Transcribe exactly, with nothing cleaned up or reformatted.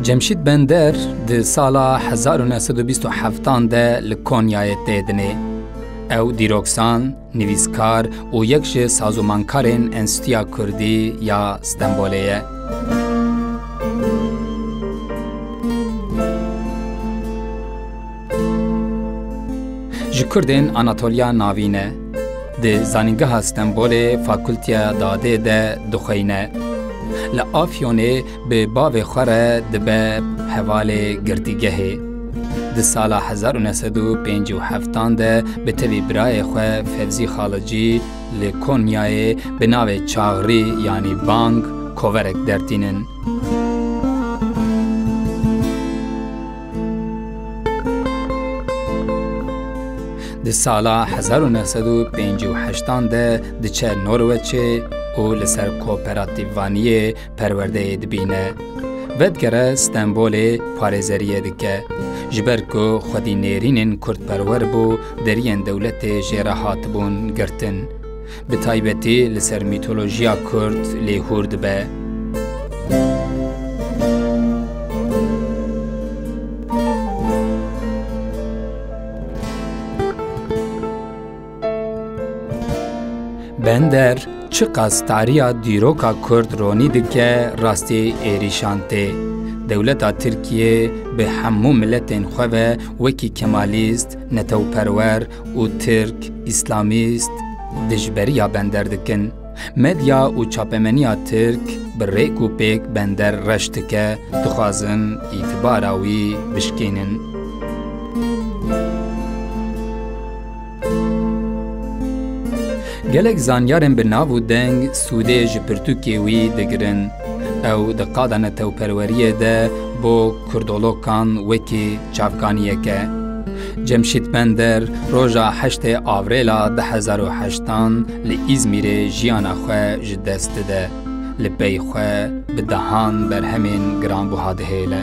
Cemşîd Bender di sala hezar û neh sed û bîst û heftan de li Konyayê tê dinê. Ew dîroksan, nivîskar û yek ji sazomankarên Enstîtuya Kurdî ya Stenbolê ye. Ji Kurdên Anatoliya Navîn e. Di Zanîngeha Stenbolê Fakultiya Dadê de dixweyne. Li Afyonê bi bavê xwe re dibe hevalê girtîgehê. Di sala hezar û neh sed û pêncî û heftan de bi tevî birayê xwe Fevzî Xalicî li Konyayê bi navê Çaxrî, yanî Bang, koverek dertînin. Di sala hezar û neh sed û pêncî û heştan de diçe Norweçê û li ser kooperatîvvaniyê perwerdeyê dibîne. Vedigere Stenbolê parêzeriyê dike. Ji ber ku xwedî nêrînên kurdperwer bû, deriyên dewletê jê re hatibûn girtin. Bi taybetî li ser mîtolojiya kurd lêhûr dibe. Bender çiqas tariya dîroka kurd ronî dike, rastî êrîşan tê. Dewleta Tirkiyê bi hemû miletên xwe ve wekî kemalîst, netewperwer û tirk, îslamîst dijberiya Bender dikin. Medya û çapemeniya tirk bi rêk û pêk Bender reş dike, dixwazin îtibara wî bişkînin. Gelek zanyarên bi nav û deng sûdê ji pirtûkê wî digirin. Ew di qada netewperweriyê de bo kurdolokan wekî çavkaniyek e. Cemşîd Bender roja heştê Avrêla du hezar û heştan li Îzmîrê jiyana xwe ji dest dide. Li pey xwe bi dehan berhemên giranbuha dihêle.